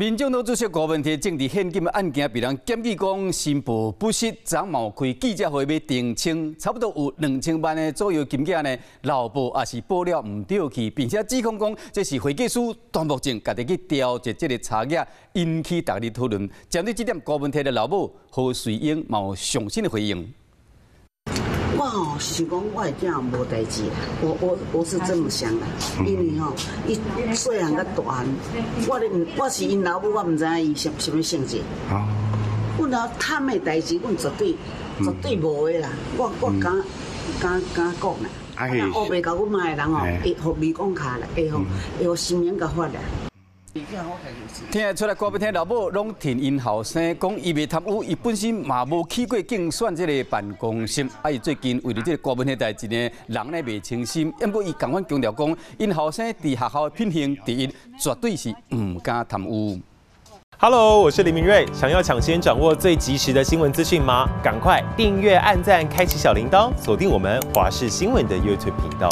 民眾黨主席柯文哲政治獻金的案件，被人檢舉講申報不實，昨嘛有開記者會欲澄清，差不多有2000萬的左右金額呢，漏報抑是報了毋對去，並且指控講這是會計師段木正家己去調節這个差額，引起大家討論。針對這點，柯文哲的老母何瑞英嘛有上新的回應。我吼是想講，我的囝無代誌啦，我是這麼想的，因為吼，伊細漢到大漢，我咧我是𪜶老母，我毋知影伊啥啥物性質。哦。阮若貪的代誌，阮絕對絕對無的啦。我敢敢敢講啦。啊，烏白共阮罵的人吼，會予美講卡啦，會予新聞共發啦。聽得出來，郭文天老母攏挺𪜶後生，講伊袂貪污，伊本身嘛無去過競選這个辦公室。啊，伊最近為著這个郭文天代誌呢，人呢袂清心。毋過伊仝款強調講，𪜶後生佇學校的品行，第一絕對是毋敢貪污。 Hello，我是林明瑞，想要搶先掌握最及時的新聞資訊嗎？趕快訂閱、按讚、開啟小鈴鐺，鎖定我們華視新聞的 YouTube 頻道。